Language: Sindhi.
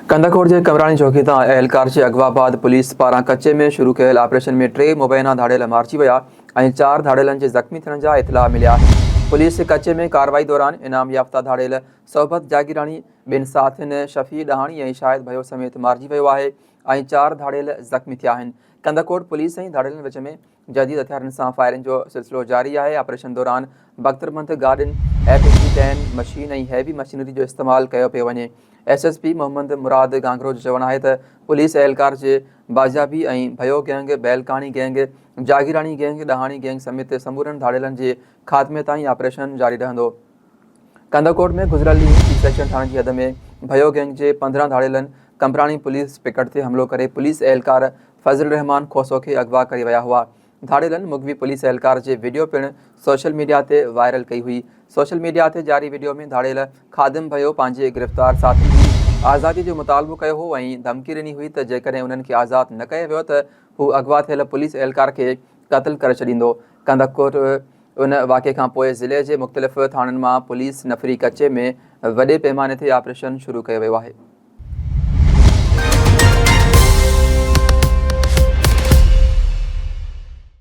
ڪنڌڪوٽ جي قمراڻي چوڪي تان اهلڪار جي اغوا بعد پوليس پاران ڪچي ۾ شروع ڪيل آپريشن ۾ ٽي مبينا ڌاڙيل مارجي ويا ۽ چار ڌاڙيلن جي زخمي ٿيڻ جا اطلاع مليا آهن. پوليس ڪچي ۾ ڪارروائي دوران انعام يافته ڌاڙيل صحبت جاگيراڻي، ٻن ساٿين شفيع ڏاهاڻي ۽ شاهد ڀيو سميت مارجي ويو آهي ۽ چار ڌاڙيل زخمي ٿيا آهن. ڪنڌڪوٽ پوليس ۽ ڌاڙيلن وچ ۾ جديد هٿيارن سان فائرنگ جو سلسلو جاري آهي، آپريشن دوران بڪتربند گاڏين، F C ten machine ۽ heavy machinery جو استعمال ڪيو پيو وڃي. S S P Muhammad Murad Ghanghro جو چوڻ آهي ته پوليس اهلڪار جي بازيابي ۽ Bhayo gang, Belkani gang, Jagirani gang, Dahani gang سميت سمورن ڌاڙيلن جي خاتمي تائين آپريشن جاري رهندو. ڪنڌڪوٽ ۾ گذريل ڏينهن سي سيڪشن ٿاڻي جي حد ۾ ڀيو گينگ جي 15 ڌاڙيلن قمبراڻي پوليس پڪٽ تي حملو ڪري پوليس اهلڪار فضل الرحمان کوسو کي اغوا ڪري ويا هئا. ڌاڙيلن مغوي پوليس اهلڪار جي وڊيو پڻ سوشل ميڊيا تي وائرل ڪئي هئي. سوشل ميڊيا تي جاري وڊيو ۾ ڌاڙيل خادم ڀيو پنهنجي گرفتار ساٿين جي آزادي جو مطالبو ڪيو هو ۽ ڌمڪي ڏني هئي ته جيڪڏهن انهن کي آزاد نه ڪيو ويو ته هو اغوا ٿيل پوليس اهلڪار کي قتل ڪري ڇڏيندو. ڪنڌڪوٽ ان واقعي کان پوء ضلعي جي مختلف ٿاڻن مان پوليس نفري ڪچي ۾ وڏي پيماني تي آپريشن شروع ڪيو ويو آهي.